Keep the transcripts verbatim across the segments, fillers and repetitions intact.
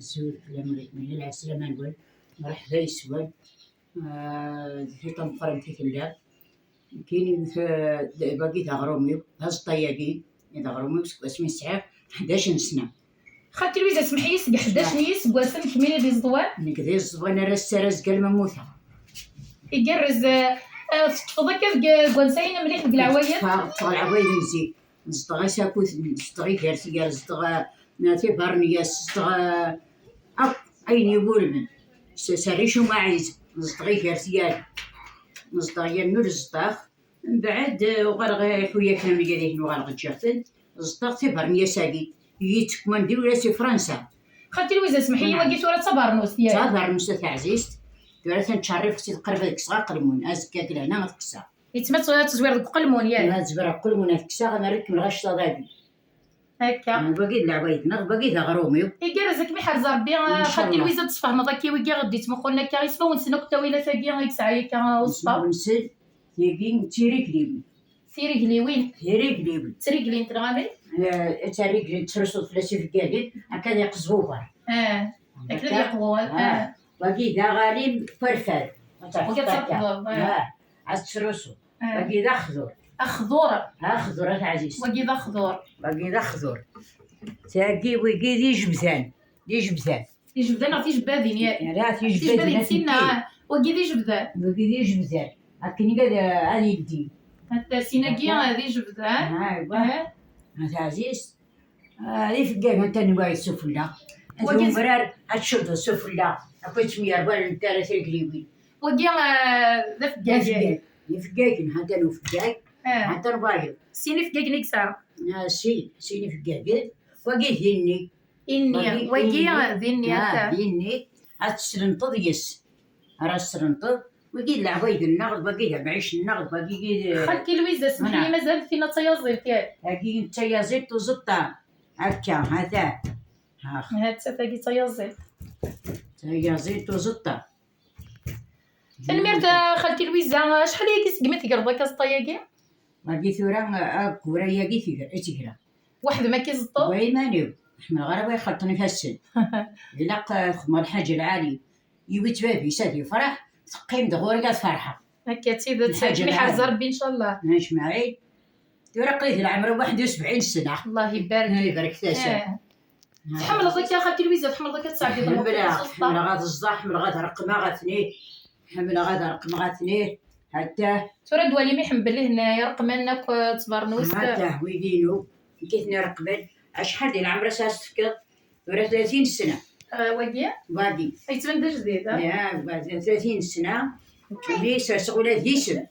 Azul fell-am, a Lɛeslama-nwen, mreḥba yes-wen. Ah, d tiṭ tameqqrant i telliḍ. Nekkini, ah, d, wagi d aɣrum-iw, d aẓeṭṭa-agi, d aɣrum-iw seg wasmi sɛiɣ ḥdac n sna. Xalti Lwiza, smeḥ-iyi, seg ḥdac n yiseggasen kemmini d iẓeḍwan? Nekk d iẓeḍwan ar ass ara azekka alma mmuteɣ. Igerrez, eh, eh, teṭṭfeḍ akka deg, deg wansayen mliḥ deg leɛwayed? Ṭṭfeɣ, ṭṭfeɣ leɛwayed n zik. Zedɣeɣ Isakuten, zedɣeɣ Igertigar, zedɣeɣ, eh, Tibernyas, zedɣeɣ, eh, akk ayen iwulmen. S-, s rric umaɛiz, zedɣeɣ Igertigar, zedɣeɣ yernu zedɣeɣ. Mbeɛd, eh, uɣaleɣ iḥuyaken am igadiden uɣaleɣ ǧǧiɣ-ten, zedɣeɣ Tibernyas-agi, yettekman di ula si Fransa. Xalti Lwiza, smeḥ-iyi, wagi tura d tabernust, yak? D tabernust, a taɛzizt. Tura atan ttcerrifeɣ si lqerba deg sɣaq lmun, azekka deg lehna ad kkseɣ. Yettma ad tezwireḍ deg uqelmun, yak? Ma ad zwireɣ deg uqelmun ad kkseɣ, amer ad kemmleɣ actaḍ-agi. Akka. Wagi d leɛwayed-nneɣ, wagi d aɣrum-iw. Igerrez, ad kem-iḥrez Rebbi, a xalti Lwiza, ad d-tesfehmeḍ akka i wigi i ɣ-d-yettmuqulen akka, ismawen-nsen akk ttawilat-agi i yesɛa akka uẓeṭṭa. Ismawen-nsen, tigi d tirigliwin. Tirigliwin. Tirigliwin. Ttreglint neɣ amek? Eh, ttreglint, ttrusuḍ fell-as ifeggagen, akka ad yeqẓeb ugar. Ah, akka ad yeqḍu, ah. Wagi d aɣanim n werfad. Wagi ad tafeḍ, ah. Ah, ad tettrusuḍ. Ah. Wagi d axdur. Axdur. Axdur, a taɛzizt. Wagi d axdur. Wagi d axdur. Tagi, wigi d ijebdan. D ijebdan. Ijebdan neɣ tijebbadin, ya? Ala, tijebbadin, tijebbadin, atenti. Wagi d ijebdan. Wagi d ijebdan. Akken i ad, ad yeldi. Hatta sin-agi d ijebdan. Ah, aywa. Ah. A taɛzizt. Ah, ifeggagen atan wa sufella. Wagi d umrar, ad tcuddeḍ sufella. Akk yettemyerbalen ara tirigliwin. Wagi, ah, d afeggag. D afeggag. Ifeggagen, hatan ufeggag, ah, hatan wayeḍ. Sin ifeggagen i yesɛa? Ah, sin, sin ifeggagen. Wagi d inni. Inni, wagi, wagi inni, d inni, ah, ata. D inni, ad tesrenteḍ yes. Ara tesrenteḍ, wagi d leɛwayed-nneɣ, d wagi d amɛic-nneɣ, d wagi d... Xalti Lwiza, smeḥ-iyi, mazal tinna d tayaziḍt, yak? Agi d tayaziḍt uẓeṭṭa. Akka, hata. Ax. Hata, tagi d tayaziḍt. Tayaziḍt uẓeṭṭa. Tanemmirt, a xalti Lwiza. Acḥal ayagi segmi tegreḍ akka aẓeṭṭa-yagi? Wagi tura, aggur-ayagi tegr-, i tegreɣ. Weḥd-m akka i tẓeṭṭeḍ? Wa iman-iw. Ḥemmleɣ ara wa ixelṭen ifassen. Ilaq, eh, xedmeɣ lḥaǧa lɛali. Yiwi-tt bab-is ad yefreḥ, teqqim-d ɣur-i ad ferḥeɣ. Akka d tidet. Lḥaǧa lɛali. Ad kem-iḥrez Rebbi, ncallah. Ajmaɛin. Tura aql-i di lɛemr waḥed u sebɛin sna. Allah ibarek. Allah ibarek-as. Eh. Tḥemmleḍ akka, xalti Lwiza, tḥemmleḍ akka ad tesɛeddiḍ lweqt-ik s uẓeṭṭa? Ḥemmleɣ ad ẓẓaɣ, ḥemmleɣ ad reqqmeɣ atni. Ḥemmleɣ ad reqqmeɣ atni. Hatta. Tura ddwali mi ḥembel ihen ireqqmen akk, eh, ttbernust. Hatta, wigi-inu. Nekk i ten-ireqqmen. Acḥal di lɛemr-as ad s-tefkeḍ? Tura tlatin sna. Eh, wagi? Wagi. Yettban d ajdid, ah? Ya, wagi, tlatin sna. Mi serseɣ ula d isem.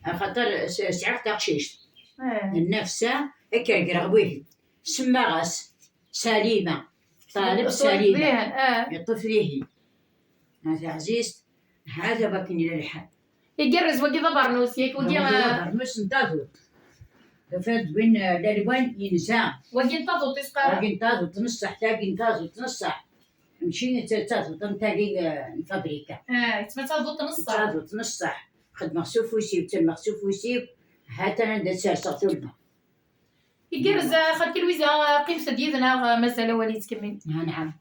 Axaṭer s-, sɛiɣ taqcict. Eh. Nnefsa, ad k-regreɣ wihin. Semmaɣ-as Salima. Ṭaleb Salima. Yeṭṭef dihin, ah. Yeṭṭef dihin. A taɛzizt, hada wakken yella lḥal. Igerrez wagi d abernus, yak wagi, wagi d, ah, abernus n taduṭ. Tufiḍ-d win, ah, lalwan yenza. Wagi n taduṭ i s-qqaren? Wagi n taduṭ n ṣṣeḥ, tagi n taduṭ n ṣṣeḥ. Mačči d ta-, d taduṭ n tagi, ah, n fabrika. Ah, yettma d taduṭ n ṣṣeḥ. D taduṭ n ṣṣeḥ. Xedmeɣ s ufus-iw, ttammeɣ s ufus-iw, hatan anda tt-serseɣ tulma. Igerrez, a xalti Lwiza, qqimet-d yid-neɣ, mazal awal yettkemmil. Anɛam.